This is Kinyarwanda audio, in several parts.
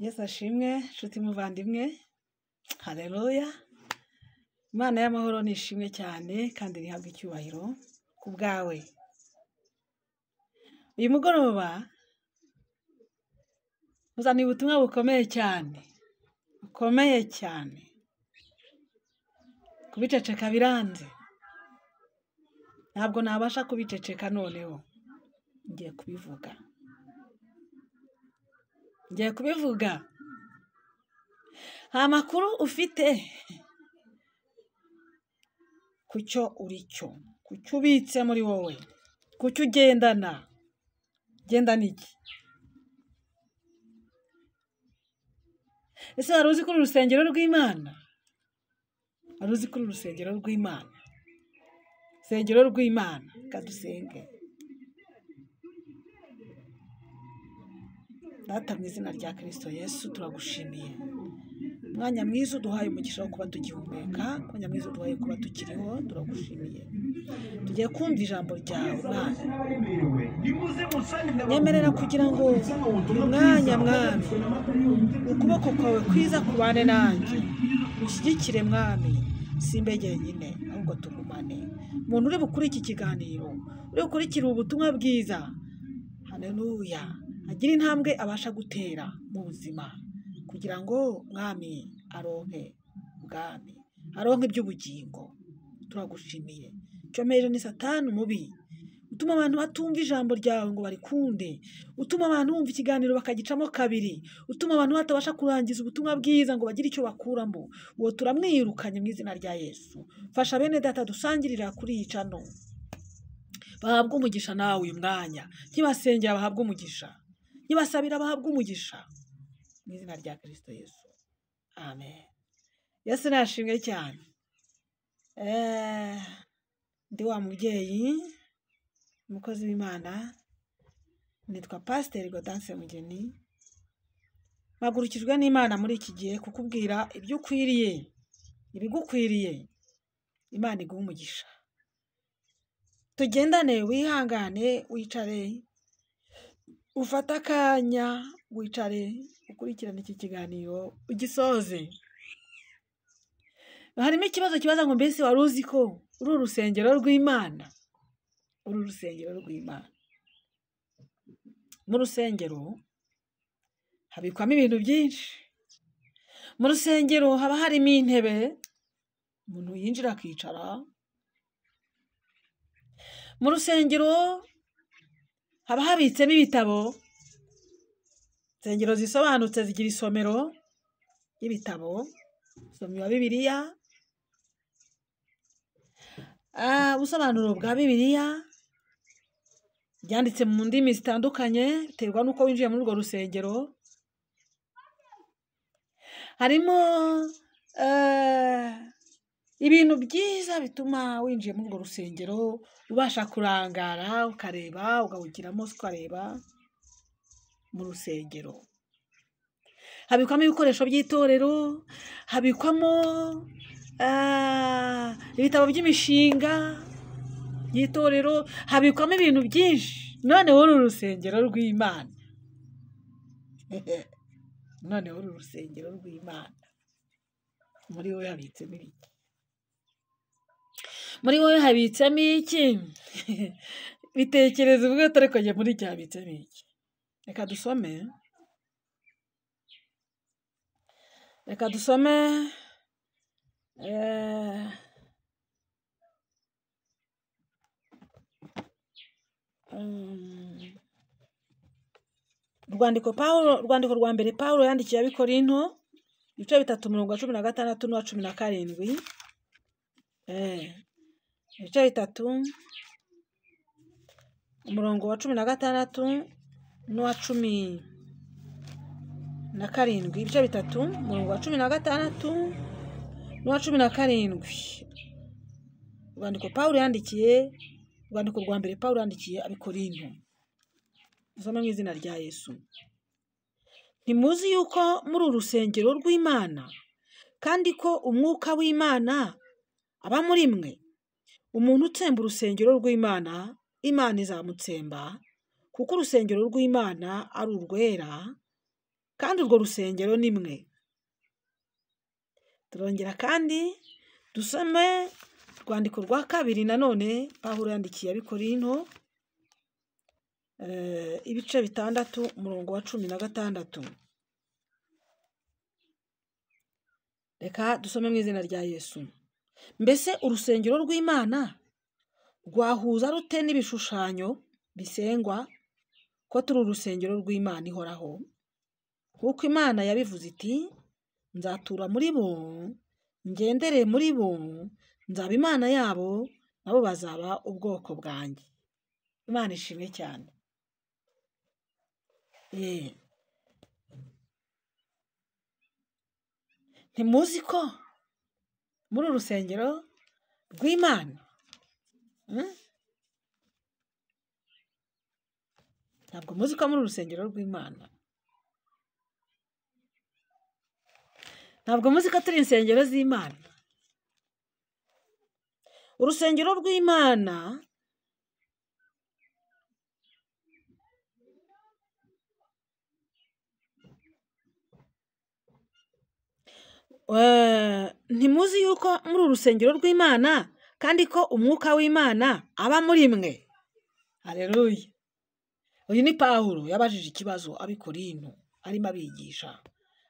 Yesu ashimwe, nshuti muvandimwe, haleluya. Imana y'amahoro nishimwe cyane kandi rihabwe icyubahiro ku bwawe. Uyu mugoroba uzaniye ubutumwa bukomeye cyane, bukomeye cyane. Kubiceceka biranze, ntabwo nabasha kubiceceka, noneho ngiye kubivuga, ngiye kubivuga. Nta makuru ufite ku cyo uri cyo, ku cyo ubitse muri wowe, ku cyo ugendana. Gendana iki? Ese wari uzi ko uru rusengero rw'Imana? Wari uzi ko uru rusengero rw'Imana? Urusengero rw'Imana, reka dusenge. Data, mu izina rya Kristo Yesu turagushimiye. Umwanya mwiza uduhaye umugisha wo kuba tugihumeka, umwanya mwiza uduhaye kuba tukiriho, turagushimiye. Tugiye kumva ijambo ryawe Mana. Nyemerera kugira ngo uyu mwanya Mwami, ukuboko kwawe kwiza kubane nanjye, ushyigikire Mwami, simbe jyenyine ahubwo tugumane. Umuntu uri bukuri iki kiganiro, uri bukurikire ubutumwa bwiza, haleluya, agira intambwe abasha gutera mu buzima kugira ngo Mwami aronke ubwami, aronke iby'ubugingo. Turagushimiye. Icyomeje ni Satani mubi utuma abantu batumva ijambo ryawe ngo barikunde, utuma abantu bumva ikiganiro bakagicamo kabiri, utuma abantu batabasha kurangiza ubutumwa bwiza ngo bagire icyo bakuramo. Uwo turamwirukanye mu izina rya Yesu. Fasha bene data dusangirira kuri iyi cano, bahabwe umugisha nawe uyu mwanya, ntibasengera bahabwe umugisha, ntibasabira bahabwe umugisha mu izina rya Kristo Yesu, amen. Yesu nashimwe cyane. Ndi wa mubyeyi, umukozi w'Imana, nitwa Pasiteri Gaudence Mugeni. Mpagurukijwe n'Imana muri iki gihe kukubwira ibyo ukwiriye, ibigukwiriye. Imana iguhe umugisha. Tugendane, wihangane, wicare, ufate akanya, wicare, ukurikirane iki kiganiro ugisoze. Harimo ikibazo kibaza ngo mbese wari uzi ko uru rusengero rw'Imana? Uru rusengero rw'Imana. Mu rusengero habikwamo ibintu byinshi. Mu rusengero haba harimo intebe, umuntu yinjira akicara. Mu rusengero haba habitsemo ibitabo. Insengero zisobanutse zigira isomero ry'ibitabo, isomero ya Bibiliya, ubusobanuro bwa Bibiliya byanditse mu ndimi zitandukanye biterwa n'uko winjiye muri urwo rusengero. Harimo ibintu byiza bituma winjiye muri urwo rusengero ubasha kurangara, ukareba, ugahugiramo, ukareba mu rusengero. Habikwamo ibikoresho by'itorero, habikwamo ibitabo by'imishinga y'itorero, habikwamo ibintu byinshi. Noneho uru rusengero rw'Imana, noneho uru rusengero rw'Imana, muri wowe habitsemo iki? Muri wowe habitsemo iki? Bitekereza ubwo ariko njye muri iki habitsemo iki? Reka dusome, reka dusome urwandiko Pawulo, urwandiko rwa mbere Pawulo yandikiye Abikorinto, ibice 3 umurongo wa 16 n'uwa 17. Ibice 3 umurongo wa 16 n'uwa 17. Ibice 3 umurongo wa 16 n'uwa 17. Urwandiko Pawulo yandikiye, urwandiko rwa mbere Pawulo yandikiye Abikorinto. Dusome mu izina rya Yesu. Ntimuzi yuko muri uru rusengero rw'Imana, kandi ko umwuka w'Imana aba muri mwe? Umuntu utsemba urusengero rw'Imana, Imana izamutsemba, kuko urusengero rw'Imana ari urwera, kandi urwo rusengero ni mwe. Turongera kandi dusome urwandiko rwa kabiri nanone Pawulo yandikiye Abikorinto, ibice 6 umurongo wa 16. Reka dusome mu izina rya Yesu. Mbese urusengero rw'Imana rwahuza rute n'ibishushanyo bisengwa, ko turi urusengero rw'Imana ihoraho? Kuko Imana yabivuze iti, nzatura muri bo, ngendere muri bo, nzaba Imana yabo, nabo bazaba ubwoko bwanjye. Imana ishimwe cyane. Ntimuzi ko muri urusengero rw'Imana? Ntabwo muzi ko muri urusengero rw'Imana? Ntabwo muzi ko turi insengero z'Imana? Urusengero rw'Imana ntimuzi yuko muri urusengero rw'Imana, kandi ko umwuka w'Imana aba muri mwe? Haleluya. Uyu ni Pawulo yabajije ikibazo Abikorinto arimo abigisha,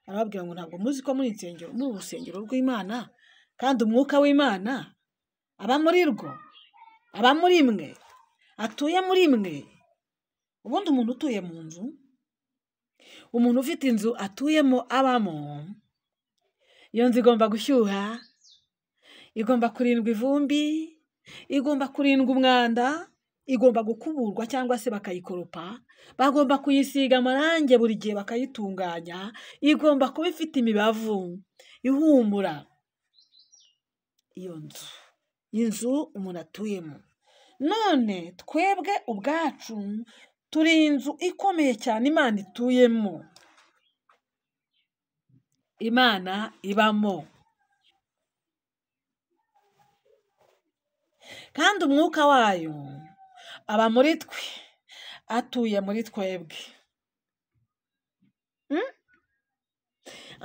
arababwira ngo ntabwo muzi ko muri insengero, muri urusengero rw'Imana, kandi umwuka w'Imana aba muri rwo, aba muri mwe, atuye muri mwe. Ubundi umuntu utuye mu nzu, umuntu ufite inzu atuyemo abamo, iyo nzu igomba gushyuha, igomba kurindwa ivumbi, igomba kurindwa umwanda, igomba gukuburwa cyangwa se bakayikoropa, bagomba kuyisiga amarangi buri gihe bakayitunganya, igomba kuba ifite imibavu ihumura. Iyo nzu, inzu umuntu atuyemo. None twebwe ubwacu turi inzu ikomeye cyane Imana ituyemo, Imana ibamo, kandi umwuka wayo aba muri twe, atuye muri twebwe.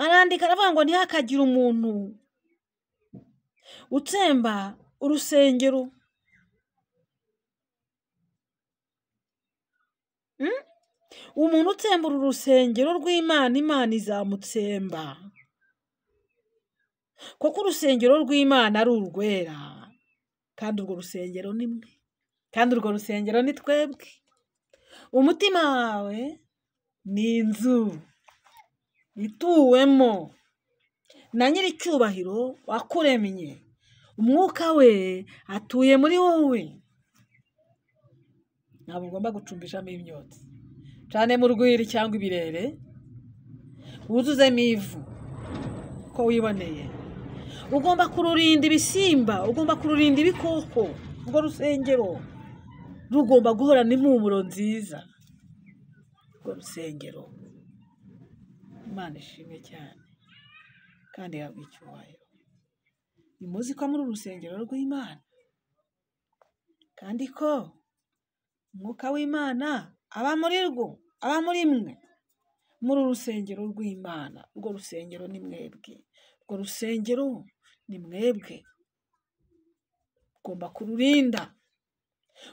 Arandika aravuga ngo ntihakagire umuntu utsemba urusengero. Umuntu utsembura urusengero rw'Imana, Imana izamutsemba, kuko urusengero rw'Imana ari urwera, kandi urwo rusengero ni mwe, kandi urwo rusengero ni twebwe. Umutima wawe ni inzu ituwemo na nyir'icyubahiro wakuremye, umwuka we atuye muri wowe. Ntabwo ugomba gucumbishamo imyotsi, cyane mu rwiri cyangwa ibirere, wuzuzemo ivu uko wiboneye. Ugomba kururinda ibisimba, ugomba kururinda ibikoko. Urwo rusengero rugomba guhorana impumuro nziza. Urwo rusengero, Imana ishimwe cyane kandi ihabwe icyubahiro. Nimuzi ko muri urusengero rw'Imana, kandi ko umwuka w'Imana aba muri rwo, aba muri mwe. Muri urusengero rw'Imana, urwo rusengero ni mwebwe, urwo rusengero ni mwebwe. Ugomba kururinda,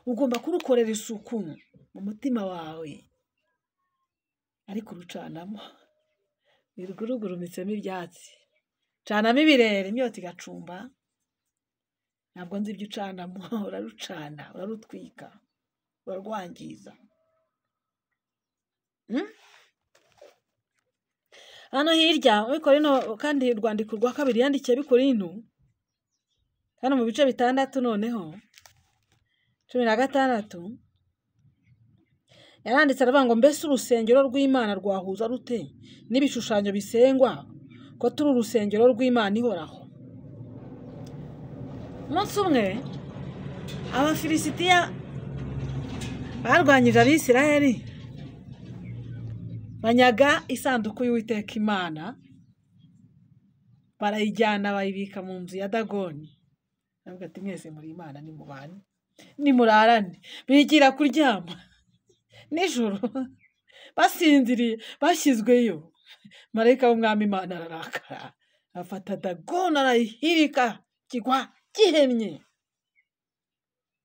ugomba kurukorera isuku mu mutima wawe, ariko urucanamo wirugurumitsemo ibyatsi, canamo ibirere, imyotsi igacumba. Ntabwo nzi ibyo ucanamo, urarucana, urarutwika, urarwangiza. Hano hirya muri Korinto, kandi urwandiko rwa kabiri yandikiye Abikorinto, hano mu bice 6 noneho 16, yaranditse aravuga ngo mbese urusengero rw'Imana rwahuza rute n'ibishushanyo bisengwa, ko turi urusengero rw'Imana ihoraho? Umunsi umwe Abafilisitiya barwanyije Abisirayeli, banyaga isanduku y'Uwiteka Imana, barayijyana bayibika mu nzu ya Dagoni. Aravuga ati mwese muri Imana nimubane, nimurarane. Bigira kuryama nijoro basinziriye, bashyizweyo. Marayika w'umwami Imana ararakara, afata Dagoni arayihirika, kigwa gihennye.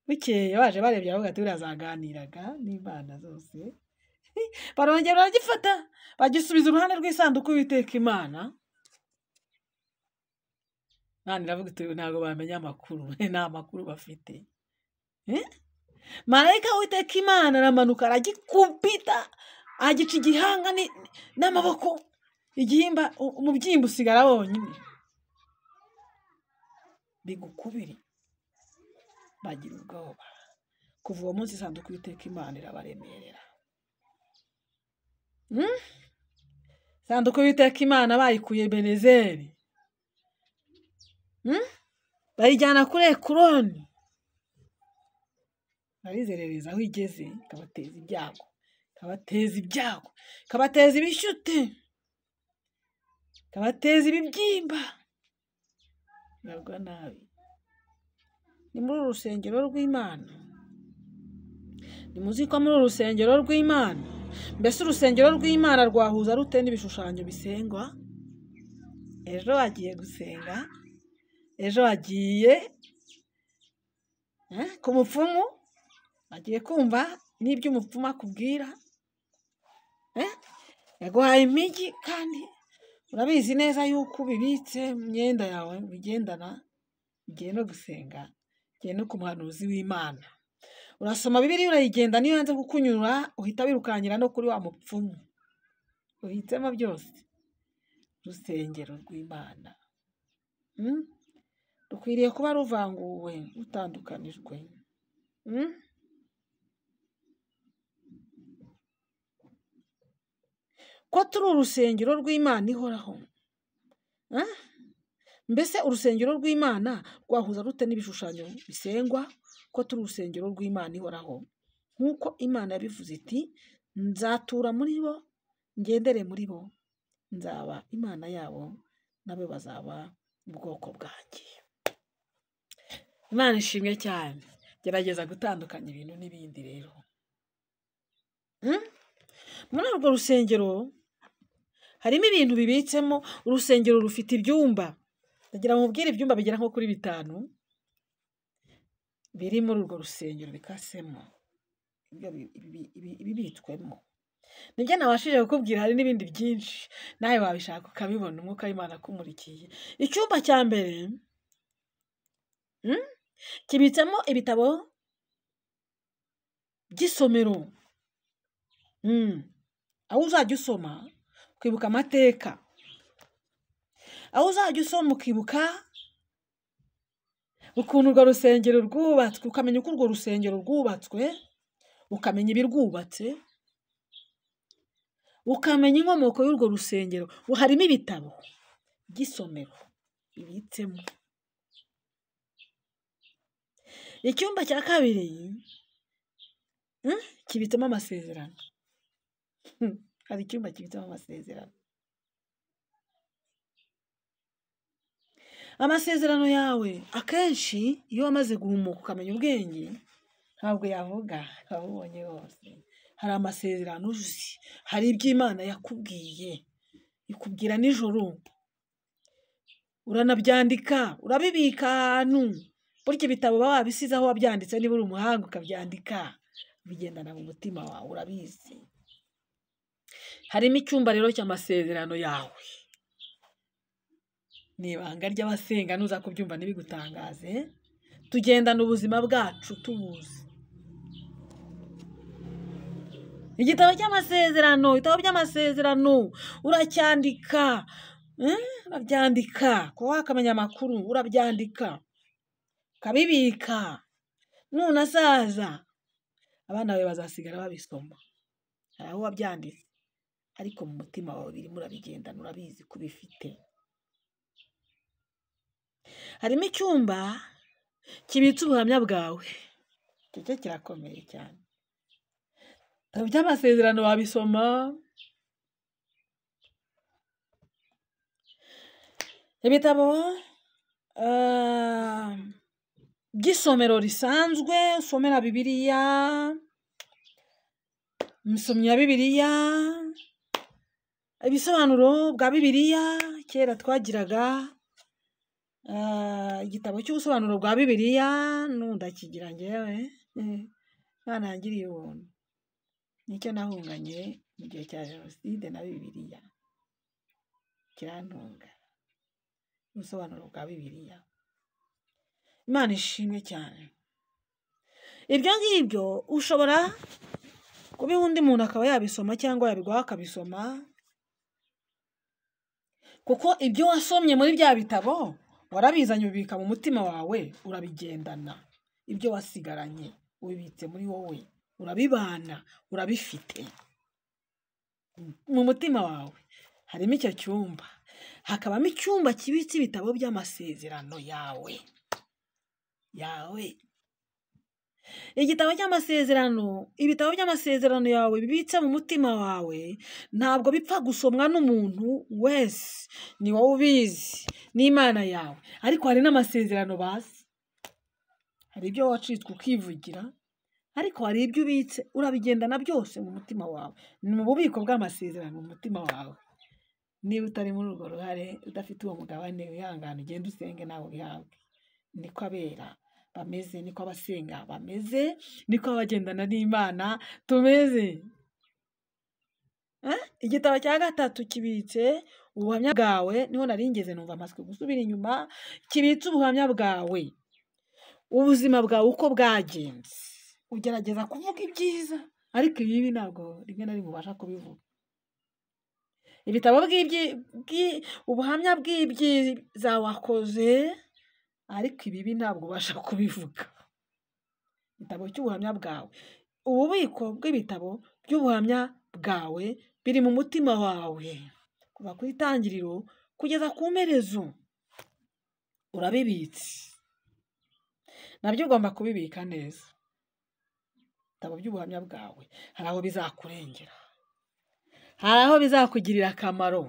Bukeye baje barebye baravuga ati buriya zaganiraga n'Imana zose. Barongera baragifata bagisubiza uruhande rw'isanduku y'Uwiteka Imana. Imana iravuga iti ntabwo bamenya amakuru, nta makuru bafite. Marayika w'Uwiteka Imana aramanuka aragikubita, agica igihanga n'amaboko, igihimba umubyimba usigara wonyine. Bigukubire, bagira ubwoba. Kuva uwo munsi isanduku y'Uwiteka Imana irabaremerera. Isanduku y'Uwiteka Imana bayikuye Ebenezeri, bayijyana kuri Ekuroni, barizerereza aho igeze, ikabateza ibyago, ikabateza ibyago, ikabateza ibishyute, ikabateza ibibyimba, barwa nabi. Ni muri uru rusengero rw'Imana, nimuzi ko muri uru rusengero rw'Imana, mbese urusengero rw'Imana rwahuza rute n'ibishushanyo bisengwa? Ejo wagiye gusenga, ejo wagiye ku mupfumu, agiye kumva n'ibyo umupfumu akubwira, yaguhaye impigi kandi urabizi neza yuko ubibitse mu myenda yawe ubigendana, ugiye no gusenga, ugiye no ku muhanuzi w'Imana. Urasoma Bibiliya urayigenda, niyo yanze kukunyura uhita wirukankira no kuri wa mupfumu. Uhitsemo byose. Urusengero rw'Imana rukwiriye kuba ruvanguwe, rutandukanijwe. Ko turi urusengero rw'Imana ihoraho. Mbese urusengero rw'Imana rwahuza rute n'ibishushanyo bisengwa? Ko turi urusengero rw'Imana ihoraho, nk'uko Imana yabivuze iti nzatura muri bo, ngendere muri bo, nzaba Imana yabo, nabo bazaba ubwoko bwanjye. Imana ishimwe cyane. Gerageza gutandukanya ibintu n'ibindi rero. Muri urwo rusengero harimo ibintu bibitsemo. Urusengero rufite ibyumba, ndagira ngo mubwire ibyumba bigera nko kuri 5 biri muri urwo rusengero bikasemo, ibibitswemo. Nibyo nabashije kukubwira, hari n'ibindi byinshi nawe wabishaka ukabibona, umwuka w'Imana akumurikiye. Icyumba cya mbere kibitsemo ibitabo by'isomero, aho uzajya usoma ukibuka amateka, aho uzajya usoma ukibuka ukuntu urwo rusengero rwubatswe, ukamenya uko urwo rusengero rwubatswe, ukamenya ibirwubatse, ukamenya inkomoko y'urwo rusengero. Harimo ibitabo by'isomero bibitsemo. Icyumba cya kabiri kibitsemo amasezerano. Hari icyumba kibitsemo amasezerano. Amasezerano yawe akenshi iyo wamaze guhumuka ukamenya ubwenge, ntabwo yavuga abubonye bose. Hari amasezerano uzi, hari ibyo Imana yakubwiye, ikubwira nijoro, uranabyandika, urabibika ahantu. Burya ibitabo baba babisize aho wabyanditse, niba uri umuhanga ukabyandika, bigendana mu mutima wawe, urabizi. Harimo icyumba rero cy'amasezerano yawe. Ni ibanga ry'abasenga, nuza kubyumva ntibigutangaze. Tugendana ubuzima bwacu tubuzi. Igitabo cy'amasezerano, ibitabo by'amasezerano uracyandika, urabyandika kuba wakamenya amakuru, urabyandika ukabibika. Nunasaza abana bawe bazasigara babisoma. Hari aho wabyanditse, ariko mu mutima wawe birimo urabigendana, urabizi ko ubifite. Harimo icyumba kibitse ubuhamya bwawe, icyo kirakomeye cyane. Ibitabo by'amasezerano wabisoma, ibitabo by'isomero risanzwe, usomera Bibiliya, umusomyi wa Bibiliya, Ibisobanuro bwa Bibiliya, kera twagiraga igitabo cy'ubusobanuro bwa Bibiliya, n'ubu ndakigira ngewe, Imana yangiriye ubuntu, nicyo nahunganye mu gihe cya jenoside na Bibiliya kirantunga, ubusobanuro bwa Bibiliya. Imana ishimwe cyane. Ibyo ngibyo ushobora kubiha undi muntu akaba yabisoma cyangwa yabiguha akabisoma, kuko ibyo wasomye muri bya bitabo warabizanye ubibika mu mutima wawe, urabigendana. Ibyo wasigaranye ubibitse muri wowe, urabibana, urabifite mu mutima wawe. Harimo icyo cyumba, hakabamo icyumba kibitse ibitabo by'amasezerano yawe. Igitabo cy'amasezerano, ibitabo by'amasezerano yawe bibitse mu mutima wawe ntabwo bipfa gusomwa n'umuntu wese, ni wowe ubizi n'Imana yawe. Ariko hari n'amasezerano bazi, hari ibyo wacitswe ukivugira, ariko hari ibyo ubitse urabigendana byose mu mutima wawe, ni mu bubiko bw'amasezerano mu mutima wawe. Niba utari muri urwo ruhare, udafite uwo mugabane, wihangane ugende usenge nawe ubihabwe. Niko abera bameze, niko abasenga bameze, niko abagendana n'Imana tumeze. Igitabo cya gatatu kibitse ubuhamya bwawe, niho nari ngeze numva amaswe gusubira inyuma. Kibitse ubuhamya bwawe, ubuzima bwawe uko bwagenze. Ugerageza kuvuga ibyiza, ariko ibibi ntabwo rimwe na rimwe ubasha kubivuga. Ibitabo ubuhamya bw'ibyiza wakoze, ariko ibibi ntabwo ubasha kubivuga. Igitabo cy'ubuhamya bwawe, ububiko bw'ibitabo by'ubuhamya bwawe biri mu mutima wawe, kuva ku itangiriro kugeza ku mperezo urabibitse, nabyo ugomba kubibika neza. Ibitabo by'ubuhamya bwawe hari aho bizakurengera, hari aho bizakugirira akamaro,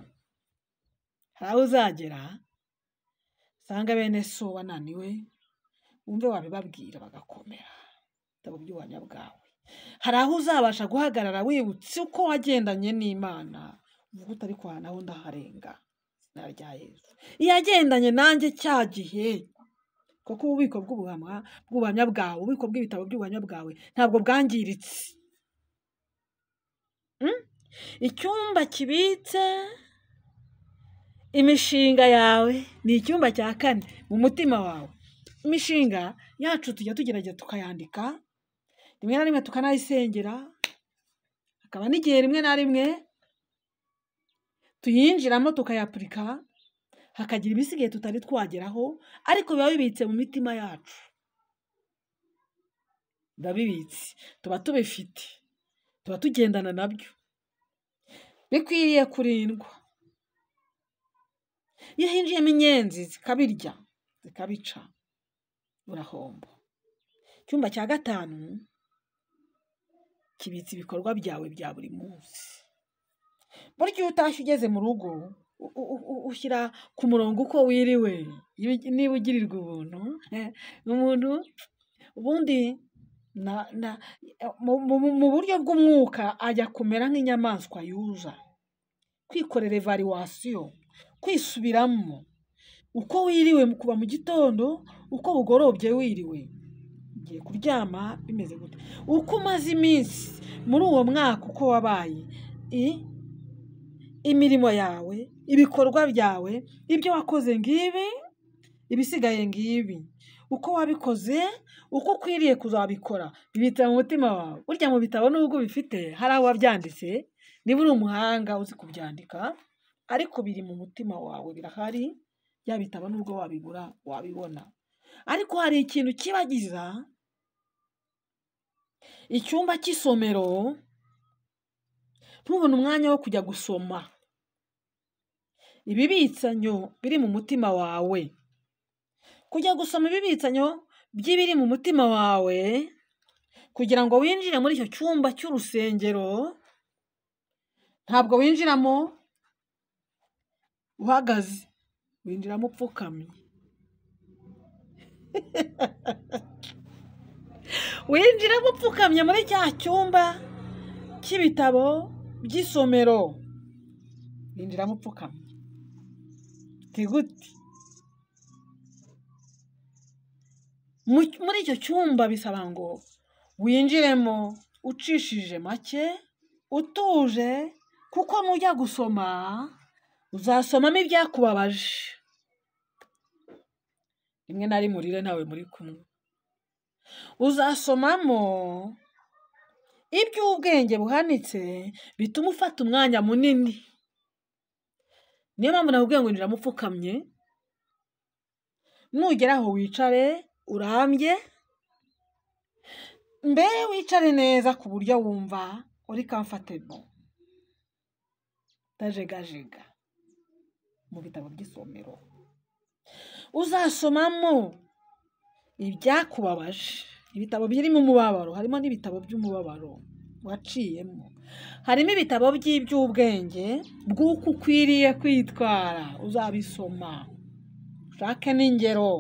hari aho uzagera usanga bene so bananiwe, wumve wabibabwira bagakomera. Ibitabo by'ubuhamya bwawe hari aho uzabasha guhagarara wibutse uko wagendanye n'Imana, uvuga uti ariko aha naho ndaharenga, izina rya Yesu iyagendanye nanjye cya gihe. Kuko ububiko bw'ubuhamya bwawe, ububiko bw'ibitabo by'ubuhamya bwawe ntabwo bwangiritse. Icyumba kibitse imishinga yawe ni icyumba cya kane mu mutima wawe. Imishinga yacu tujya tugerageza tukayandika, rimwe na rimwe tukanayisengera, hakaba n'igihe rimwe na rimwe tuyinjiramo tukayapurika, hakagira ibisigaye tutari twageraho, ariko biba bibitse mu mitima yacu, biba bibitse, tuba tubifite, tuba tugendana nabyo, bikwiriye kurindwa. Iyo hinjiyemo inyenzi zikabirya, zikabica, urahomba. Icyumba cya gatanu kibitse ibikorwa byawe bya buri munsi. Burya iyo utashye ugeze mu rugo, ushyira ku murongo uko wiriwe, niba ugirirwa ubuntu, umuntu ubundi mu buryo bw'umwuka ajya kumera nk'inyamaswa yuza, kwikorera evaluation, kwisubiramo uko wiriwe kuva mu gitondo, uko bugorobye wiriwe, ugiye kuryama bimeze gute, uko umaze iminsi muri uwo mwaka, uko wabaye, imirimo yawe, ibikorwa byawe, ibyo wakoze ngibi, ibisigaye ngibi, uko wabikoze, uko ukwiriye kuzabikora, bibitse mu mutima wawe. Burya mu bitabo nubwo ubifite hari aho wabyanditse, niba uri umuhanga uzi kubyandika, ariko biri mu mutima wawe birahari, bya bitabo nubwo wabibura wabibona. Ariko hari ikintu kibagiza icyumba cy'isomero, ntubone umwanya wo kujya gusoma ibibitsanyo biri mu mutima wawe. Kujya gusoma ibibitsanyo by'ibiri mu mutima wawe, kugira ngo winjire muri icyo cyumba cy'urusengero, ntabwo winjiramo uhagaze, winjiramo upfukamye. Winjiramo upfukamye muri cya cyumba cy'ibitabo by'isomero. Injiramo upfukamye. Gute? Muri icyo cyumba bisaba ngo winjiremo ucishije make, utuje, kuko nujya gusoma uzasomamo ibyakubabaje. Rimwe na rimwe urire ntawe muri kumwe. Uzasomamo iby'ubwenge buhanitse bituma ufata umwanya munini. Niyo mpamvu nakubwiye ngo injiramo upfukamye, nugera aho wicare urambye, mbe wicare neza ku buryo wumva uri comfortable, utajegajega mu bitabo by'isomero. Uzasomamo ibyakubabaje, ibitabo birimo umubabaro, harimo n'ibitabo by'umubabaro waciyemo, harimo ibitabo by'iby'ubwenge bw'uko ukwiriye kwitwara, uzabisoma ushake n'ingero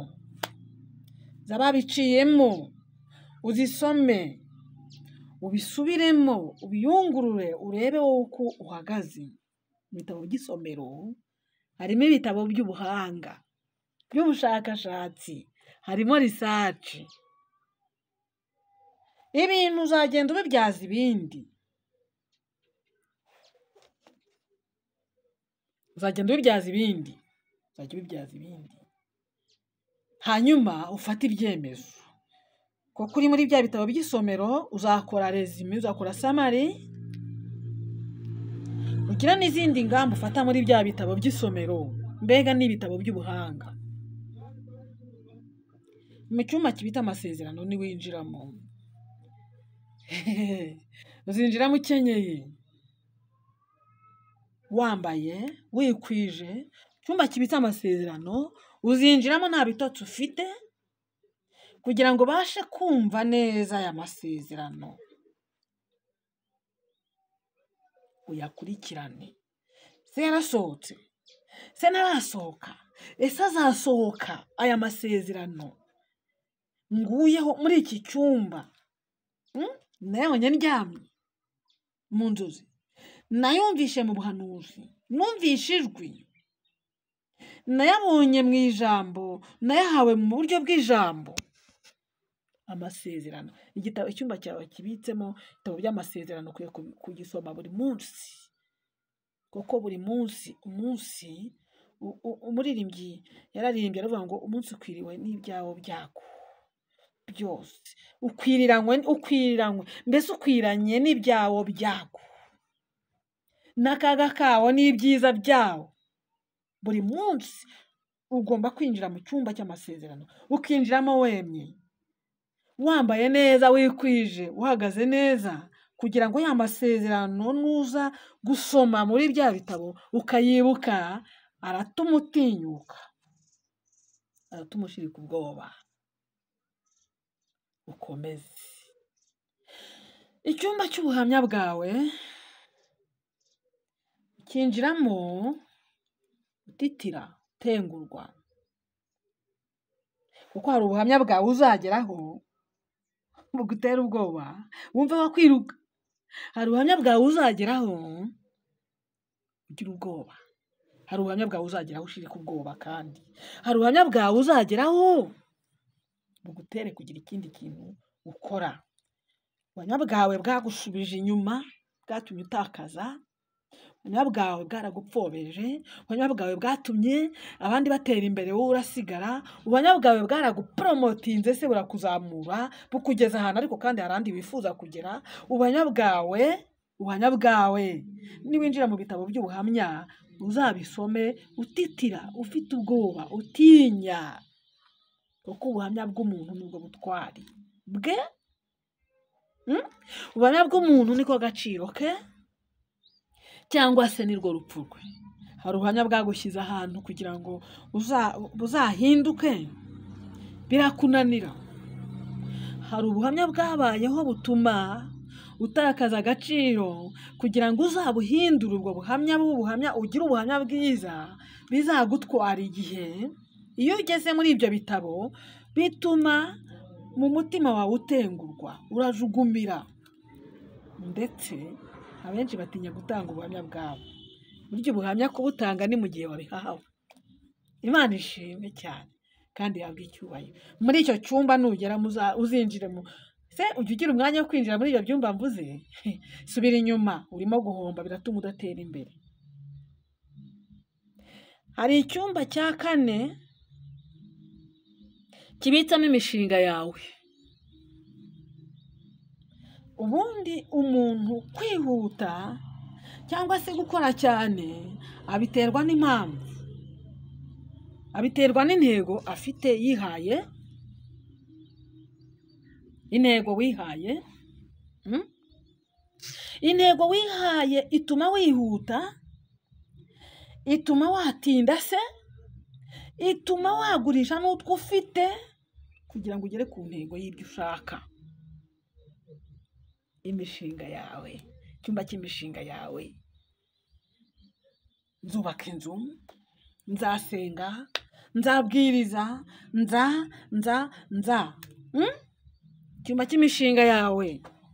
z'ababiciyemo, uzisome, ubisubiremo, ubiyungurure, urebe wowe uko uhagaze. Mu bitabo by'isomero harimo ibitabo by'ubuhanga, by'ubushakashatsi, harimo research. Ibintu uzagenda ubibyaza ibindi, uzagenda ubibyaza ibindi, uzajya ubibyaza ibindi, hanyuma ufate ibyemezo. Kuko uri muri bya bitabo by'isomero uzakora resume, uzakora summary, ugira n'izindi ngamba ufata muri bya bitabo by'isomero, mbega n'ibitabo by'ubuhanga. Mu cyumba kibita amasezerano niwinjiramo, uzinjiramo ukenyeye, wambaye, wikwije. Icyumba kibitse amasezerano uzinjiramo nta bitotsi ufite, kugira ngo ubashe kumva neza aya masezerano, uyakurikirane. Se yarasohotse? Se ntarasohoka? Ese azasohoka aya masezerano nguyeho muri iki cyumba? Nayabonye ndyamye mu nzozi, nayumvishe mu buhanuzi, numvishe ijwi, nayabonye mu ijambo, nayahawe mu buryo bw'ijambo. Amasezerano, igitabo, icyumba cyawe kibitsemo ibitabo by'amasezerano ukwiye kugisoma buri munsi, kuko buri munsi, umunsi umuririmbyi yararirimbye aravuga ngo umunsi ukwiriwe n'ibyawo byako byose, ukwiriranywe, ukwiriranywe, mbese ukwiranye n'ibyawo byako n'akaga kawo n'ibyiza byawo. Buri munsi ugomba kwinjira mu cyumba cy'amasezerano, ukinjiramo wemye, wambaye neza, wikwije, uhagaze neza, kugira ngo ya masezerano nuza gusoma muri bya bitabo ukayibuka, aratuma utinyuka, aratuma ushirika ubwoba, ukomeze. Icyumba cy'ubuhamya bwawe ukinjiramo utitira, utengurwa, kuko hari ubuhamya bwawe uzageraho bugutera ubwoba, wumve wakwiruka. Hari ubuhamya bwawe uzageraho ugira ubwoba, hari ubuhamya bwawe uzageraho ushirika ubwoba, kandi hari ubuhamya bwawe uzageraho bugutere kugira ikindi kintu ukora. Ubuhamya bwawe bwagushubije inyuma, bwatumye utakaza, ubuhamya bwawe bwaragupfobeje, ubuhamya bwawe bwatumye abandi batera imbere wowe urasigara, ubuhamya bwawe bwaraguporomotinze se burakuzamura, bukugeza ahantu ariko kandi hari ahandi wifuza kugera. Ubuhamya bwawe, ubuhamya bwawe niwinjira mu bitabo by'ubuhamya uzabisome utitira, ufite ubwoba, utinya, kuko ubuhamya bw'umuntu nibwo butwari bwe. Ubuhamya bw'umuntu niko gaciro ke, cyangwa se nirwo rupfu rwe. Hari ubuhamya bwagushyize ahantu kugira ngo buzahinduke, birakunanira. Hari ubuhamya bwabayeho butuma utakaza agaciro, kugira ngo uzabuhindure ubwo buhamya, bw'ubuhamya ugire ubuhamya bwiza, bizagutwara igihe. Iyo ugeze muri ibyo bitabo bituma mu mutima wawe utengurwa, urajugumira, ndetse abenshi batinya gutanga ubuhamya bwabo. Burya ubuhamya kubutanga ni mu gihe wabihawe. Imana ishimwe cyane kandi ihabwe icyubahiro. Muri icyo cyumba nugera uzinjiremo, se ujya ugira umwanya wo kwinjira muri ibyo byumba mvuze? Subira inyuma, urimo guhomba, biratuma udatera imbere. Hari icyumba cya kane kibitsamo imishinga yawe. Ubundi umuntu kwihuta cyangwa se gukora cyane abiterwa n'impamvu, abiterwa n'intego afite yihaye, intego wihaye. Intego wihaye ituma wihuta, ituma watinda se, ituma wagurisha n'utwo ufite kugira ngo ugere ku ntego y'ibyo ushaka. Imishinga yawe, icyumba cy'imishinga yawe. Nzubaka inzu, nzasenga, nzabwiriza, nza nza nza. Icyumba cy'imishinga yawe,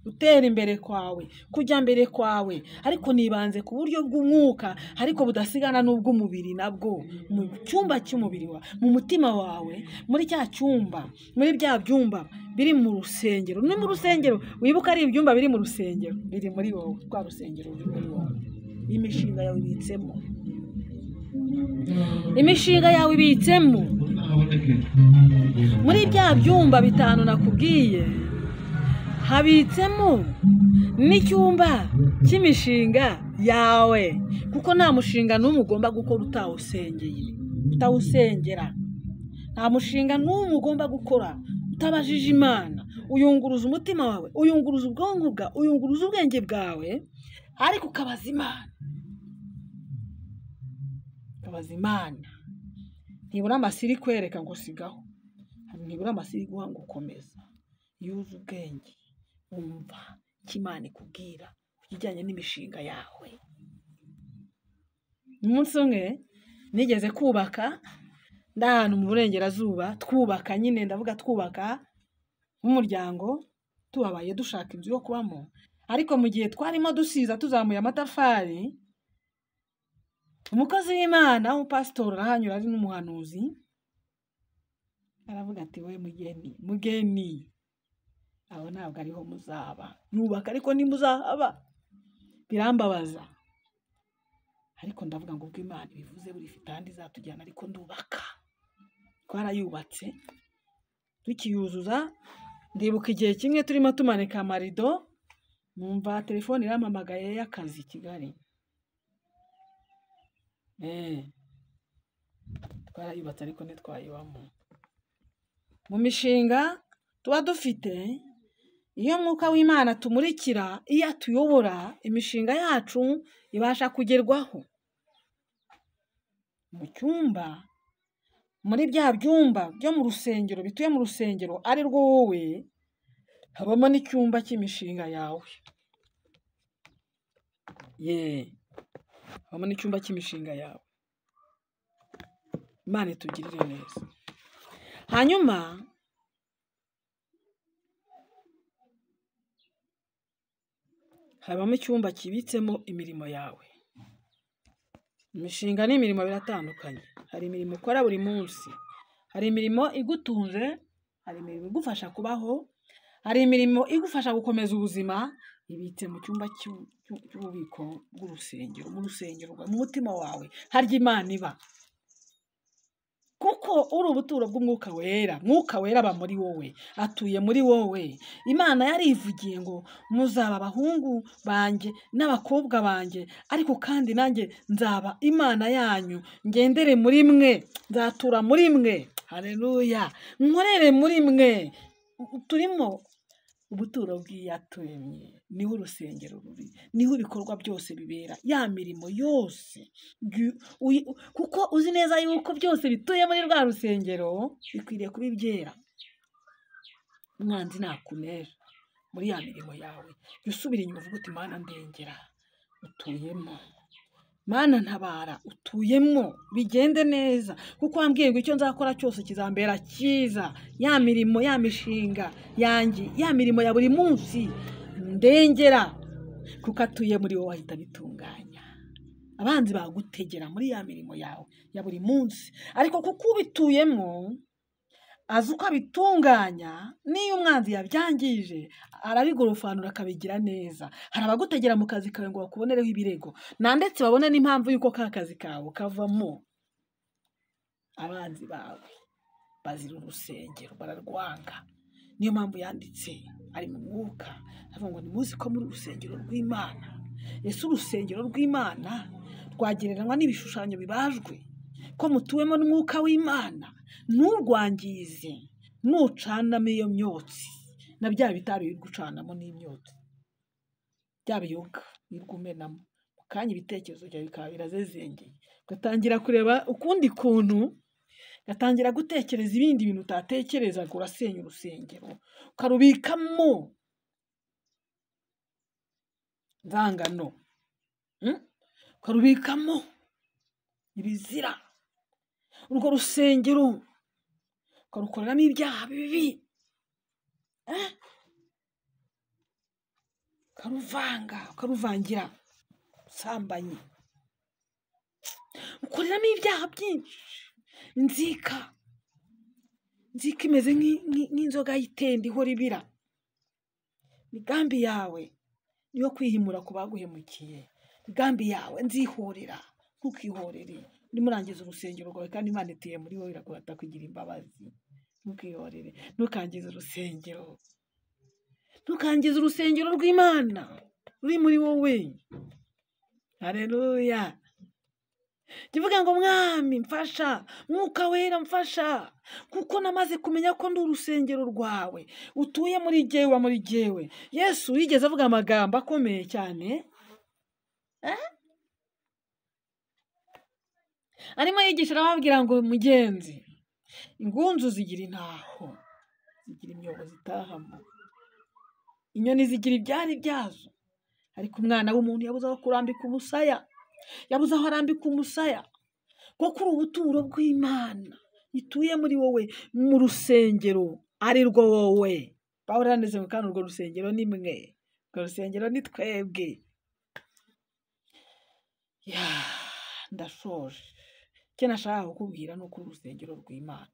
gutera imbere kwawe, kujya mbere kwawe, ariko nibanze ku buryo bw'umwuka, ariko budasigana n'ubw'umubiri nabwo. Mu cyumba cy'umubiri wawe, mu mutima wawe, muri cya cyumba, muri bya byumba biri mu rusengero. Ni mu rusengero, wibuka ari ibyumba biri mu rusengero, biri muri wowe, rwa rusengero ruri muri wowe. Imishinga yawe ibitsemo, imishinga yawe ibitsemo muri bya byumba bitanu nakubwiye. Habitsemo n'icyumba cy'imishinga yawe, kuko nta mushinga n'umwe ugomba gukora utawusengeye, utawusengera. Nta mushinga n'umwe ugomba gukora utabajije Imana. Uyunguruza umutima wawe, uyunguruza ubwonko bwawe, uyunguruza ubwenge bwawe, ariko ukabaza Imana, ukabaza Imana. Ntibura amasiri kwereka ngo sigaho, ntibura amasiri guha ngo ukomeza. Iyo uzi ubwenge wumva icyo Imana ikubwira ku kijyanye n'imishinga yawe. Umunsi umwe nigeze kubaka, ndi ahantu mu burengerazuba, twubaka nyine, ndavuga twubaka nk'umuryango, tubabaye dushaka inzu yo kubamo. Ariko mu gihe twarimo dusiza tuzamuye amatafari, umukozi w'Imana w'umupasitori arahanyura, ari n'umuhanuzi, aravuga ati we mugeni, mugeni, aho ntabwo ariho muzaba. Nubaka ariko ntimuzahaba. Birambabaza, ariko ndavuga ngo ubwo Imana ibivuze buri ifite ahandi izatujyana, ariko ndubaka. Twarayubatse tukiyuzuza. Ndibuka igihe kimwe turimo tumanika amarido, numva telefone irampamagaye y'akazi i Kigali. Twarayubatse ariko ntitwayibamo. Mu mishinga tuba dufite, iyo mwuka w'Imana tumurikira, iyo atuyobora, imishinga yacu ibasha kugerwaho. Mu cyumba, muri bya byumba byo mu rusengero, bituye mu rusengero ari rwo wowe, habamo n'icyumba cy'imishinga yawe. Habamo n'icyumba cy'imishinga yawe. Imana itugirire neza. Hanyuma habamo icyumba kibitsemo imirimo yawe. Imishinga n'imirimo biratandukanye. Hari imirimo ukora buri munsi, hari imirimo igutunze, hari imirimo igufasha kubaho, hari imirimo igufasha gukomeza ubuzima, ibitse mu cyumba cy'ububiko bw'urusengero, mu rusengero rwawe, mu mutima wawe, harya Imana iba. Kuko uri ubuturo bw'umwuka wera, mwuka wera aba muri wowe, atuye muri wowe. Imana yarivugiye ngo muzaba abahungu banjye n'abakobwa banjye, ariko kandi nanjye nzaba Imana yanyu, ngendere muri mwe, nzatura muri mwe. Haleluya, nkorere muri mwe. Turimo ubuturo bw'iyaturemye, niho urusengero ruri, niho ibikorwa byose bibera, ya mirimo yose. Kuko uzi neza yuko byose bituye muri rwa rusengero, bikwiriye kuba ibyera. Umwanzi nakunera muri ya mirimo yawe, jya usubira inyuma uvuga uti Mana ndengera, utuyemo. Mana ntabara, utuyemo, bigende neza, kuko wambwiye ngo icyo nzakora cyose kizambera cyiza. Ya mirimo, ya mishinga yanjye, ya mirimo ya buri munsi, ndengera, kuko atuye muri wowe ahita abitunganya. Abanzi bagutegera muri ya mirimo yawe ya buri munsi, ariko kuko ubituyemo azi uko abitunganya, n'iyo umwanzi yabyangije arabigorofanura akabigira neza. Hari abagutegera mu kazi kawe ngo bakubonereho ibirego, na ndetse babone n'impamvu y'uko ka kazi kawe kavamo. Abanzi bawe bazira urusengero, bararwanga. Niyo mpamvu yanditse ari mu mwuka avuga ngo nimuzi ko muri urusengero rw'Imana. Ese urusengero rw'Imana rwagereranywa n'ibishushanyo bibajwe? Ko mutuwemo n'umwuka w'Imana, nturwangize, nucanamo iyo myotsi na bya bitabi biri gucanamo n'imyotsi, bya biyoga biri kumenamo, mu kanya ibitekerezo byawe bikaba birazezengeye, ugatangira kureba ukundi kuntu, ugatangira gutekereza ibindi bintu utatekerezaga. Urasenya urusengero ukarubikamo inzangano, ukarubikamo ibizira. Urwo rusengero ukarukoreramo ibyaha bibi, ukaruvanga, ukaruvangira ubusambanyi, ukoreramo ibyaha byinshi. Inzika, inzika imeze nk'inzoga y'itende ihora ibira. Imigambi yawe niyo kwihimura ku baguhemukiye. Imigambi yawe nzihorera, ntukihorere. Urimo urangiza urusengero rwawe kandi Imana ituye muri wowe, iraguhata kugira imbabazi. Ntukihorere, ntukangize urusengero, ntukangize urusengero rw'Imana ruri muri wowe. Haleluya. Jya uvuga ngo Mwami mfasha, Mwuka Wera mfasha, kuko namaze kumenya ko ndi urusengero rwawe, utuye muri jyewe, uba muri jyewe. Yesu yigeze avuga amagambo akomeye cyane, arimo yigisha arababwira ngo mugenzi, ingunzu zigira intaho, zigira imyobo zitahamo, inyoni zigira ibyari byazo, ariko umwana w'umuntu yabuze aho kurambika umusaya, yabuze aho arambika umusaya. Kuko uri ubuturo bw'Imana ituye muri wowe, mu rusengero ari rwo wowe. Pawulo yanditse ngo kandi urwo rusengero ni mwe, urwo rusengero ni twebwe. Ndashoje. Icyo nashaka kukubwira ni uko urusengero rw'Imana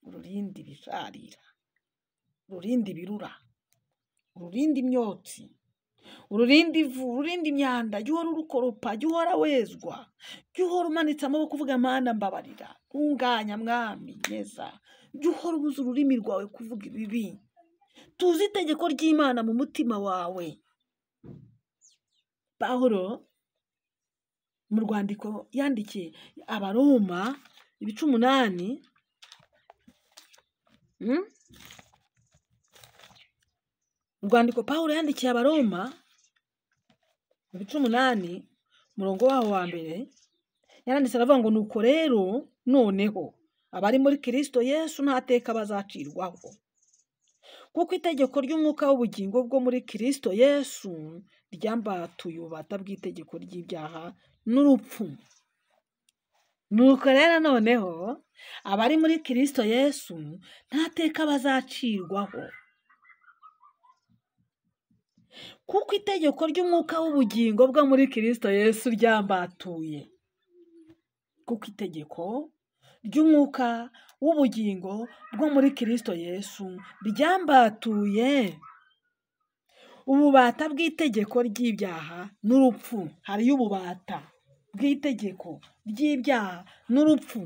ururinde ibisharira, ururinde ibirura, ururinde imyotsi, ururinde ivu, ururinde imyanda. Jya uhora urukoropa, jya uhora wezwa, jya uhora umanitse amaboko uvuga Mana mbabarira, ntunganya Mwami neza. Jya uhora ubuza ururimi rwawe kuvuga ibibi. Tuzi itegeko ry'Imana mu mutima wawe. Pawulo mu rwandiko yandikiye Abaroma ibice 8, urwandiko Pawulo yandikiye Abaroma ibice 8 umurongo waho wa mbere, yaranditse aravuga ngo nuko rero noneho abari muri Kristo Yesu nta teka bazacirwaho, kuko itegeko ry'umwuka w'ubugingo bwo muri Kristo Yesu ryambatuye ububata bw'itegeko ry'ibyaha n'urupfu. Nuko rero noneho abari muri Kristo Yesu nta teka bazacirwaho, kuko itegeko ry'umwuka w'ubugingo bwo muri Kristo Yesu ryambatuye. Kuko itegeko ry'umwuka w'ubugingo bwo muri Kristo Yesu ryambatuye ububata bw'itegeko ry'ibyaha n'urupfu. Hariyo ububata bw'itegeko ry'ibyaha n'urupfu.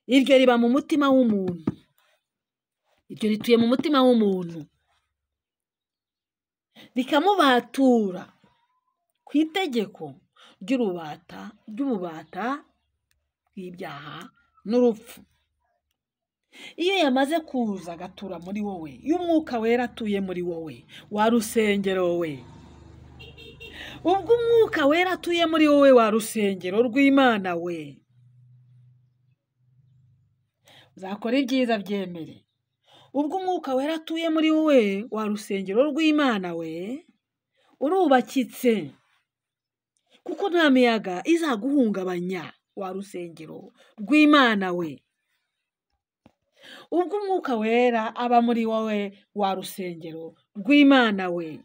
Iryo riba mu mutima w'umuntu, iryo rituye mu mutima w'umuntu, rikamubatura ku itegeko ry'urubata ry'ububata bw'ibyaha n'urupfu. Iyo yamaze kuza agatura muri wowe, iyo umwuka wera atuye muri wowe, wa rusengero we, ubwo umwuka wera atuye muri wowe, wa rusengero rw'Imana we, uzakora ibyiza byemere. Ubwo umwuka wera atuye muri wowe, wa rusengero rw'Imana we, urubakitse, kuko nta miyaga izaguhungabanya, wa rusengero rw'Imana we. Ubwo umwuka wera aba muri wowe, wa rusengero rw'Imana we,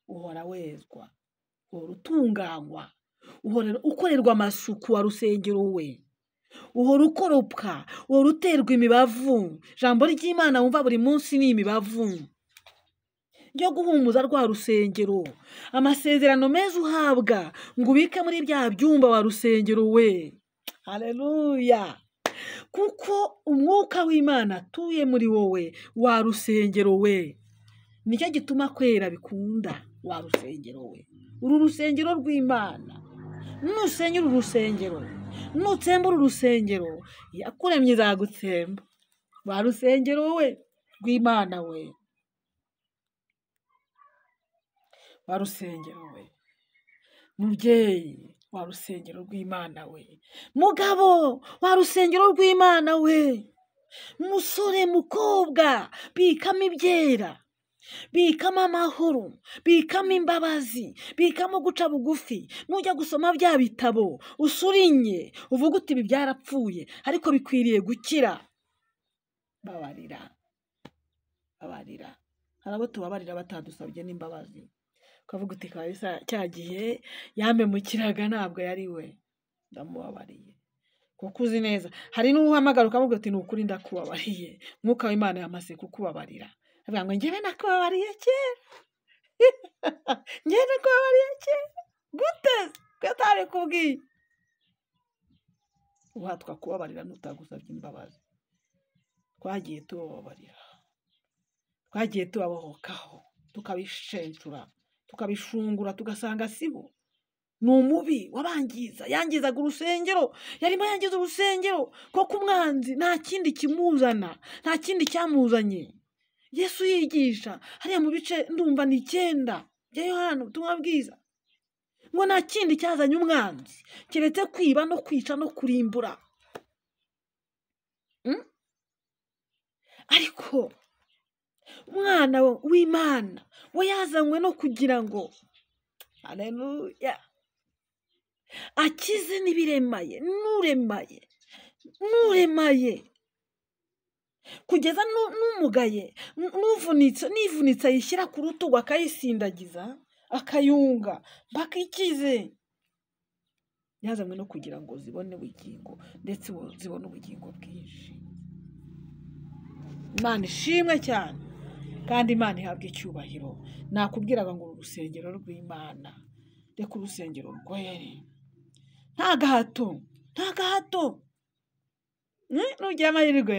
uhora wezwa, uhora utunganywa, Uhora ukorerwa amasuku wa rusengero we, uhora ukoropwa, uhora uterwa imibavu. Ijambo ry'Imana wumva buri munsi ni imibavu yo guhumuza rwa rusengero. Amasezerano meza uhabwa ngo ubike muri bya byumba wa rusengero we. Haleluya! Kuko umwuka w'Imana atuye muri wowe wa rusengero we. Nicyo gituma kwera bikunda wa rusengero we. Uru rusengero rw'Imana, nusenya uru rusengero, nutsemba uru rusengero, yakuremye izagutsemba wa rusengero we rw'Imana we, wa rusengero we, mubyeyi wa rusengero rw'Imana we, mugabo wa rusengero rw'Imana we, musore, mukobwa, bikamo ibyera, bikamo amahoro, bikamo imbabazi, bikamo guca bugufi. Nujya gusoma bya bitabo usurinye uvuga uti ibi byarapfuye ariko bikwiriye gukira. Babarira, babarira. Hari abo tubabarira batadusabye n'imbabazi, ukavuga uti kabisa cya gihe yampemukiraga ntabwo yari we, ndamubabariye kuko uzi neza. Hari n'uhamagara ukavuga uti ni ukuri ndakubabariye, Mwuka w'Imana yamaze kukubabarira. Avuga ngo njyewe nakubabariye kera, njyewe nakubabariye kera gute ko atabikubwiye? Uhatwa kubabarira n'utagusabye imbabazi. Twagiye tubabarira, twagiye tubabohokaho, tukabishenshura, tukabishungura, tugasanga sibo. Ni umubi wabangiza, yangizaga urusengero, yarimo yangiza urusengero kuko umwanzi nta kindi kimuzana, nta kindi cyamuzanye. Yesu yigisha hariya mu bice ndumva ni 9 bya Yohana ubutumwa bwiza, ngo nta kindi cyazanye umwanzi keretse kwiba no kwica no kurimbura. Ariko umwana w'Imana we yazanywe no kugira ngo, haleluya, akize n'ibiremaye, n'uremaye, n'uremaye, kugeza n'umugaye, n'uvunitse, n'ivunitse ayishyira ku rutugu akayisindagiza, akayunga mpaka ikize. Yazanywe no kugira ngo zibone ubugingo, ndetse zibone ubugingo bwinshi. Imana ishimwe cyane kandi Imana ihabwe icyubahiro. Nakubwiraga ngo uru rusengero rw'Imana, reka urusengero rwere, nta gahato, nta gahato. Nugira amahirwe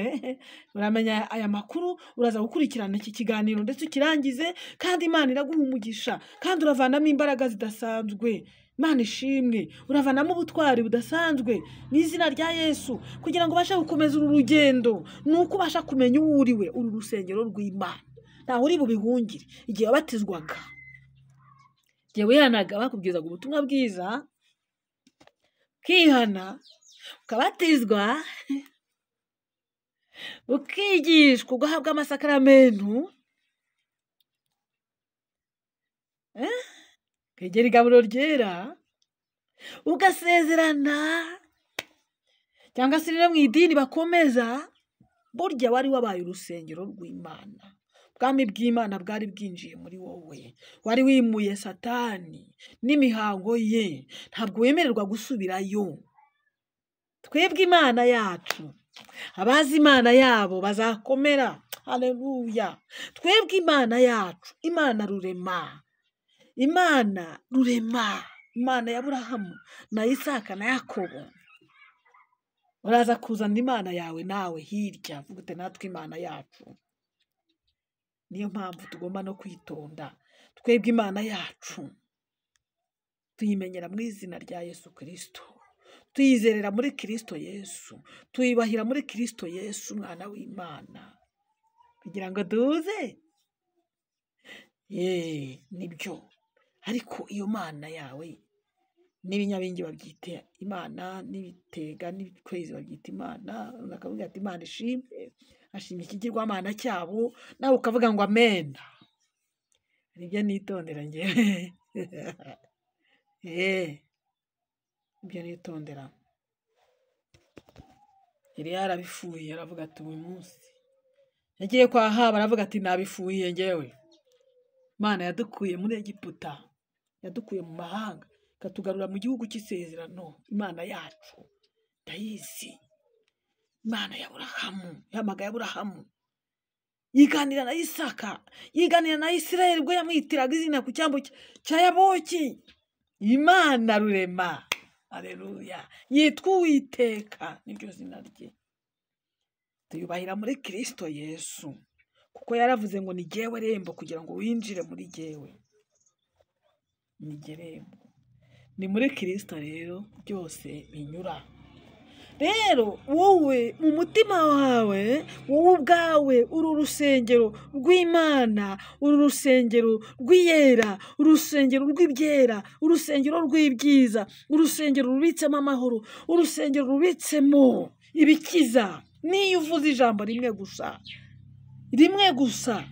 uramenya aya makuru, uraza gukurikirana iki kiganiro ndetse ukirangize, kandi Imana iraguha umugisha, kandi uravanamo imbaraga zidasanzwe. Imana ishimwe, uravanamo ubutwari budasanzwe mu izina rya Yesu, kugira ngo ubashe gukomeza uru rugendo. Ni uko ubasha kumenya uwo uriwe. Uru rusengero rw'Imana ntaho uri bubihungire. Igihe wabatizwaga, igihe wihanaga, bakubwizaga ubutumwa bwiza, ukihana, ukabatizwa, ukigishwa, ugahabwa amasakaramentu, ukegera igaburo ryera, ugasezerana, cyangwa se no mu idini bakomeza, burya wari wabaye urusengero rw'Imana. Ubwami bw'Imana bwari bwinjiye muri wowe, wari wimuye Satani n'imihango ye, ntabwo wemererwa gusubirayo. Twebwe Imana yacu, abazi Imana yabo bazakomera. Haleluya! Twebwe Imana yacu, Imana rurema, Imana rurema, Imana ya Aburahamu na Isaka na Yakobo. Uraza kuzana Imana yawe nawe hirya, vuga uti natwe Imana yacu. Niyo mpamvu tugomba no kwitonda. Twebwe Imana yacu tuyimenyera mu izina rya Yesu Kristo, tuyizerera muri Kristo Yesu, tuyibahira muri Kristo Yesu umwana w'Imana, kugira ngo duze. Nibyo. Ariko iyo Mana yawe n'ibinyabingi babyita Imana, n'ibitega n'ibikwezi babyita Imana, bakavuga ati Imana ishimwe, ashimye ikigirwamana cyabo, nawe ukavuga ngo amen. Nibyo nitondera njyewe. Ibyo nitondera. Yari yarabifuye, aravuga ati uyu munsi yagiye kwa Ahabu, aravuga ati nabifuye njyewe. Imana yadukuye muri Egiputa, yadukuye mu mahanga, Ikatugarura mu gihugu cy'isezerano. Imana yacu ndayizi, Imana ya Aburahamu, yahamagaye Aburahamu, yiganira na Isaka, yiganira na Isirayeli ubwo yamwitiraga izina ku cyambu cya Yaboki. Imana rurema, aleluya, yitwa Uwiteka, niryo zina rye. Tuyubahira muri Kristo Yesu, kuko yaravuze ngo ni jyewe rembo kugira ngo winjire muri jyewe. Ni jye rembo. Ni muri Kristo rero byose binyura. Rero wowe mu mutima wawe, wowe ubwawe uri urusengero rw'Imana, uri urusengero rw'iyera, urusengero rw'ibyera, urusengero rw'ibyiza, urusengero rubitsemo amahoro, urusengero rubitsemo ibikiza. Niyo uvuze ijambo rimwe gusa, rimwe gusa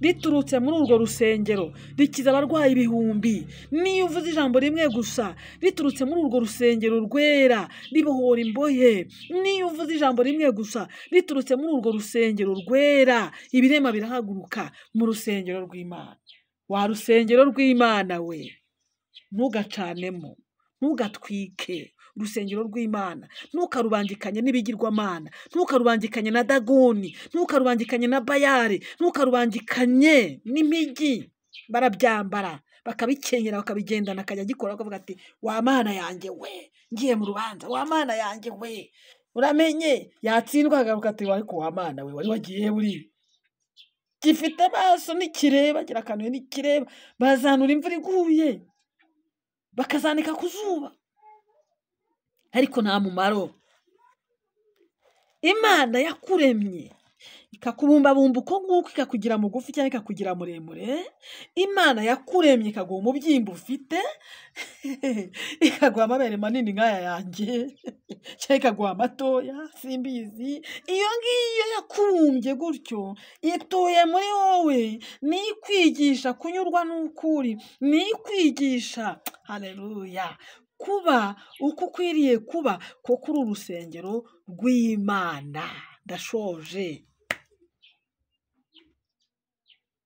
riturutse muri urwo rusengero rikiza abarwayi ibihumbi. Niyo uvuze ijambo rimwe gusa riturutse muri urwo rusengero rwera ribohora imbohe. Niyo uvuze ijambo rimwe gusa riturutse muri urwo rusengero rwera, ibirema birahaguruka mu rusengero rw'Imana. Wa rusengero rw'Imana we, ntugacanemo, ntugatwike urusengero rw'Imana, ntukarubangikanye n'ibigirwamana, ntukarubangikanye na Dagoni, ntukarubangikanye na Bayali, ntukarubangikanye n'impigi. Barabyambara bakabikenyera bakabigendana, akajya agikora bakavuga ati wa Mana yanjye we, ngiye mu rubanza, wa Mana yanjye we, uramenye. Yatsindwa akagaruka ati ariko wa Mana we, wari wagiye buri gifite amaso ntikireba, kirakanuye ntikireba. Bazanura imvura iguye bakazanika ku zuba, ariko nta mumaro. Imana yakuremye ikakubumbabumba uko nguko, ikakugira mugufi cyangwa ikakugira muremure. Imana yakuremye ikaguha umubyimba ufite, ikaguha amabere manini nk'aya yanjye cyangwa ikaguha amatoya, simbizi. Iyo ngiyo yakubumbye gutyo ituye muri wowe, niyo ikwigisha kunyurwa n'ukuri, niyo ikwigisha, haleluya, kuba uko ukwiriye kuba, kuko uri urusengero rw'Imana. Ndashoje.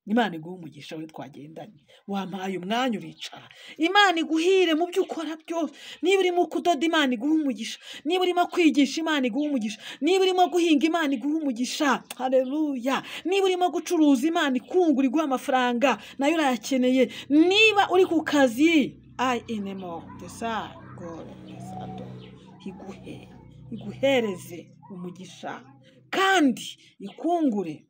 Imana iguhe umugisha we twagendanye, wampaye umwanya uricara. Imana iguhire mu byo ukora byose. Niba urimo kudoda, Imana iguhe umugisha. Niba urimo kwigisha, Imana iguhe umugisha. Niba urimo guhinga, Imana iguhe umugisha. Haleluya. Niba urimo gucuruza, Imana ikungura iguhe amafaranga, nayo urayakeneye. Niba uri ku kazi, ai enemo desa gore desado, iguhe, iguhereze umugisha kandi ikungure,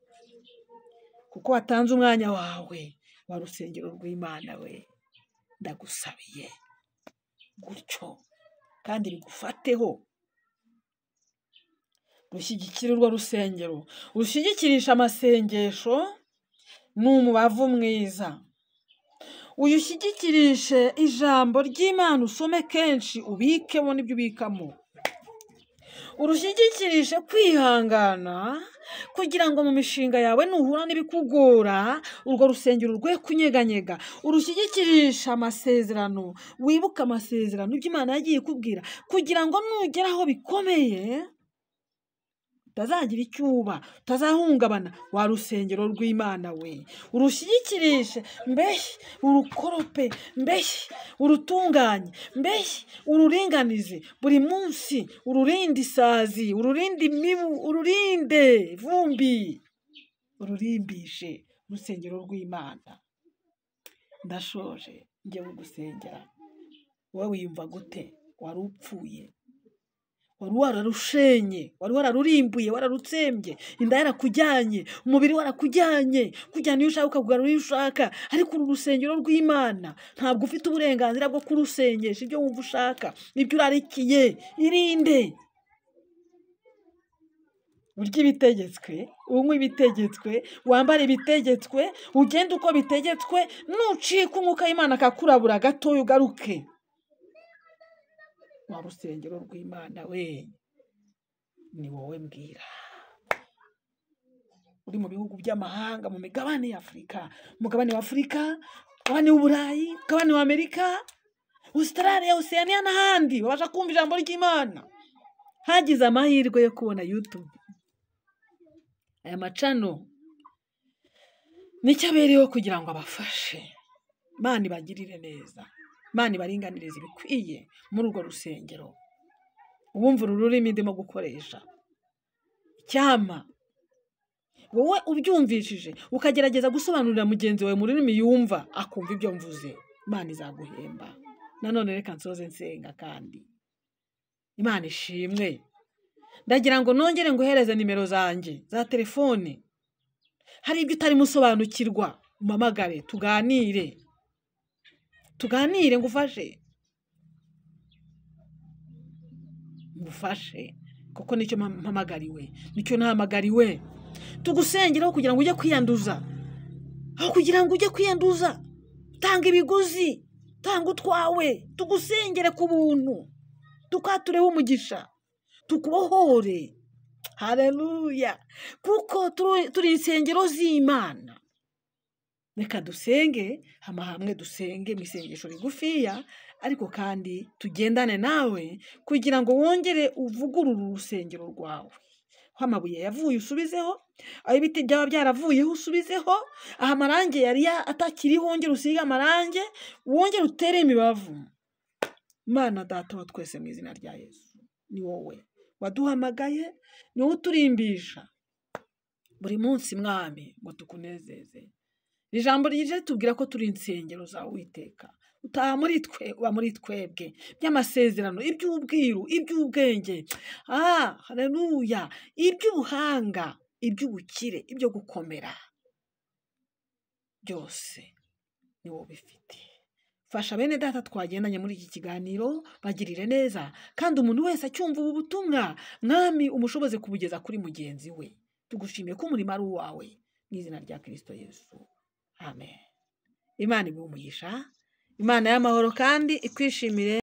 kuko watanze umwanya wawe wa rusengero rw'Imana we. Ndagusabiye gutyo kandi bigufateho. Rushyigikire urwo rusengero, urushyigikirisha amasengesho ni umubavu mwiza. Uyushyigikirishe ijambo ry'Imana, usome kenshi, ubikemo n'ibyo ubikamo. Urushyigikishe kwihangana kugira ngo mu mishinga yawe nuhura n'ibikugora urwo rusengero rwe kunyeganyega. Urushyigikishe amasezerano, wibuke amasezerano ibyo Imana yagiye ikubwira, kugira ngo nugera aho bikomeye utazagira icyo uba, utazahungabana. Wa rusengero rw'Imana we, urushyigikishe, mbese urukorope, mbese urutunganye, mbese ururinganize buri munsi, ururinde isazi, ururinde imibu, ururinde ivumbi, ururimbishe urusengero rw'Imana. Ndashoje, njye gusengera. Wowe wiyumva gute? Wari upfuye, wari wararushenye, wari wararurimbuye, wararutsembye, inda yarakujyanye, umubiri warakujyanye, kujyana iyo ushaka ukakugarura iyo ushaka. Ariko uru rusengero rw'Imana ntabwo ufite uburenganzira bwo kurusengesha ibyo wumva ushaka, ibyo urarikiye. Irinde urye ibitegetswe, unywe ibitegetswe, wambare ibitegetswe, ugende uko bitegetswe. Nucika umwuka w'Imana akakurabura gatoya ugaruke. Wa rusengero rw'Imana we, ni wowe mbwira. Uri mu bihugu by'amahanga, mu migabane ya Afurika, umugabane wa Afurika, umugabane w'Uburayi, umugabane wa Amerika, Australia, Oceania n'ahandi babasha kumva ijambo ry'Imana. Hagize amahirwe yo kubona YouTube, aya macano nicyo abereyeho kugira ngo abafashe. Imana ibagirire neza. Imana ibaringaniriza ibikwiye muri urwo rusengero. Uwumva uru rurimi ndimo gukoresha, icyampa wowe ubyumvishije ukagerageza gusobanurira mugenzi wawe mu rurimi yumva, akumva ibyo mvuze, Imana izaguhemba. Nanone reka nsoze nsenga, kandi Imana ishimwe. Ndagira ngo nongere nguhereze nimero zanjye za telefone. Hari ibyo utarimo usobanukirwa, umpamagare tuganire, tuganire ngufashe, ngufashe, kuko nicyo mpamagariwe, nicyo nahamagariwe. Tugusengeraho kugira ngo ujye kwiyanduza, aho kugira ngo ujye kwiyanduza, tanga ibiguzi, tanga utwawe, tugusengere ku buntu, tukatureho umugisha, tukubohore. Haleluya! Kuko turi insengero z'Imana. Reka dusenge hamwe, dusenge mu isengesho rigufiya, ariko kandi tugendane nawe kugira ngo wongere uvugurure urusengero rwawe. Aho amabuye yavuye usubizeho, aho ibiti byaba byaravuyeho usubizeho, aho amarangi yari atakiriho wongere usige amarangi, wongere utere imibavu. Imana Data wa twese mu izina rya Yesu, ni wowe waduhamagaye, ni wowe uturimbisha buri munsi Mwami ngo tukunezeze. Ijambo rije ritubwira ko turi insengero zawe Uwiteka, utaha muri twe, uba muri twebwe, by'amasezerano, iby'ubwiru, iby'ubwenge, haleluya, iby'ubuhanga, iby'ubukire, ibyo gukomera, byose ni wowe ubifite. Fasha bene data twagendanye muri iki kiganiro, bagirire neza, kandi umuntu wese acyumva ubu butumwa, Mwami umushoboze kubugeza kuri mugenzi we. Tugushimiye ko umurimo ari uwawe, mu izina rya Kristo Yesu, amen. Imana iguhe umugisha, Imana y'amahoro kandi ikwishimire.